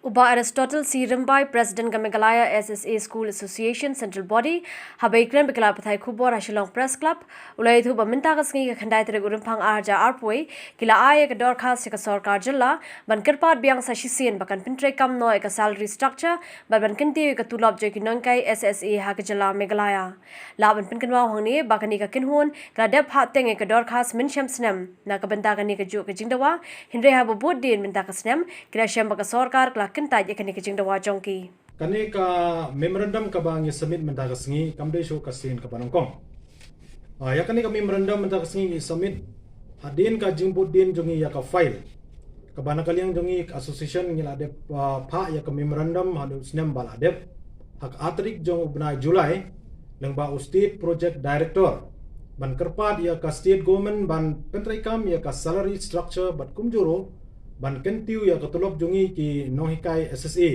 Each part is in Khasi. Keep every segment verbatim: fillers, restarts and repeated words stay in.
U Bah Aristotle C Rymbai, President ka Meghalaya S S A School Association Central Body, haba ïakren bad ki lad pathai khubor ha Shillong Press Club, u la ïathuh ba mynta ka sngi ka khyndai tarik u Rymphang ar hajar arphew, ki la ai ïa ka dorkhas sha ka sorkar jylla ban kyrpad biang sa shisien ba kan pyntreikam noh ïa ka salary structure bad ban kyntiew ïa ka tulop jong ki nonghikai S S A ha ka jylla Meghalaya. Lah ban pynkynmaw hangne ba kane ka kynhun ka la dep phah teng ïa ka dorkhas mynshem snem na ka bynta kane ka juh ka jingdawa, hynrei haba bud dien mynta ka snem ki la shem ba ka sorkar ka la kyntait ïa kane ka jingdawa jong ki. Kane ka memorandum kaba ngi submit mynta ka sngi kam dei shuh ka sien kaba nyngkong. Ah, ïa kane ka memorandum mynta ka sngi ngi submit hadien ka jingbud dien jong ngi ïa ka file. Kaba na ka liang jong ngi ka association ngi la dep, ah, phah ïa ka memorandum ha u snem ba la dep, ha ka ar tarik jong u bnai July, lyngba u State Project Director, ban kyrpad ïa ka State Government ban pyntreikam ïa ka salary structure bad kumjuh ruh ban kyntiew ïa ka tulop jong ngi ki nonghikai S S A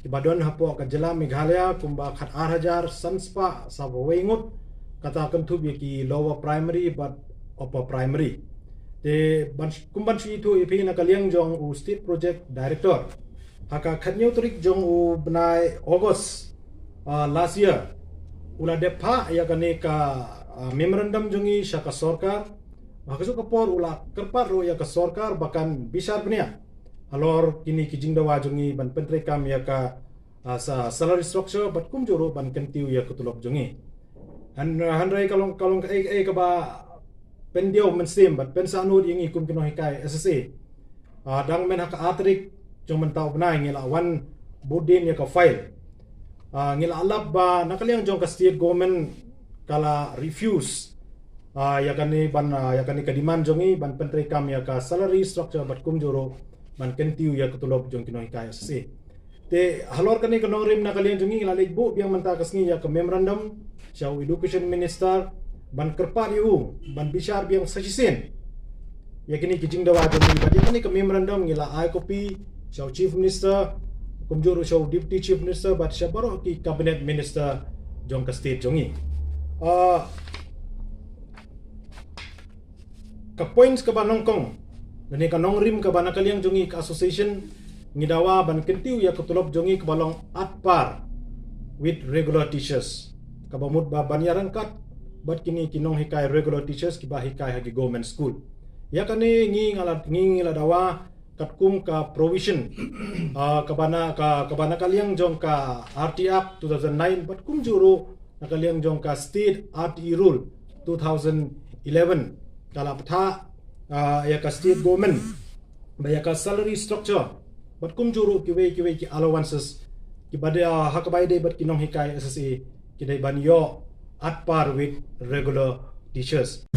kiba don hapoh ka jylla Meghalaya kumba khat ar hajar san spah saw wei ngut, kata kynthup ïa ki lower primary bad upper primary. Te ban, kum ban shu ïathuh ïa phi na ka liang jong u State Project Director, ha ka khathynñiew tarik jong u bnai August, ah, last year, u la dep phah ïa kane ka, ah, memorandum jong ngi sha ka sorkar. Ha kajuh ka por u la kyrpad ruh ïa ka sorkar ba kan bishar bniah halor kine ki jingdawa jong ngi ban pyntreikam ïa ka, ah, sa-, salary structure bad kumjuh ruh ban kyntiew ïa ka tulop jong ngi. Han, hynrei ka long, ka long kaei kaei kaba pyndiaw mynsiem bad pynsangeh ïa ngi kum ki nonghikai S S A. Ah, dang mynta ha ka ar tarik jong mynta u bnai ngi la wan bud dien ïa ka file. Ah, ngi la lap ba na ka liang jong ka State Government ka la refuse, ah, ïa kane ban, ah, ïa kane ka demand jong ngi ban pyntreikam ïa ka salary structure bad kumjuh ruh ban kyntiew ïa ka tulop jong ki nonghikai S S A. Te halor kane ka nongrim na ka liang jong ngi ngi la leit buh biang mynta ka sngi ïa ka memorandum sha u Education Minister ban kyrpad ïa u ban bishar biang sa shisien ïa kine ki jingdawa jong ngi. Bad ïa kane ka memorandum ngi la ai copy sha u Chief Minister, kumjuh ruh sha u Deputy Chief Minister bad sha baroh ki Cabinet Minister jong ka state jong ngi. Ah, ka points kaba nyngkong lane ka nongrim kaba na ka liang jong ngi ka association, ngi dawa ban kyntiew ïa ka tulop jong ngi kaba long at par with regular teachers, kaba mut ba ban ïaryngkat bad kine ki nonghikai regular teachers kiba hikai ha ki government school. Ïa kane ngi ngi la, ngi ngi la dawa katkum ka provision, ah, kaba na ka, kaba na ka liang jong ka R T Act two thousand nine bad kumjuh ruh na ka liang jong ka State R T E Rule two thousand eleven, ka la pynthah, ah, ïa ka State Government ba ïa ka salary structure bad kumjuh ruh kiwei kiwei ki allowances kiba dei, ah, ha kaba ïadei bad ki nonghikai S S A ki dei ban ïoh at par with regular teachers.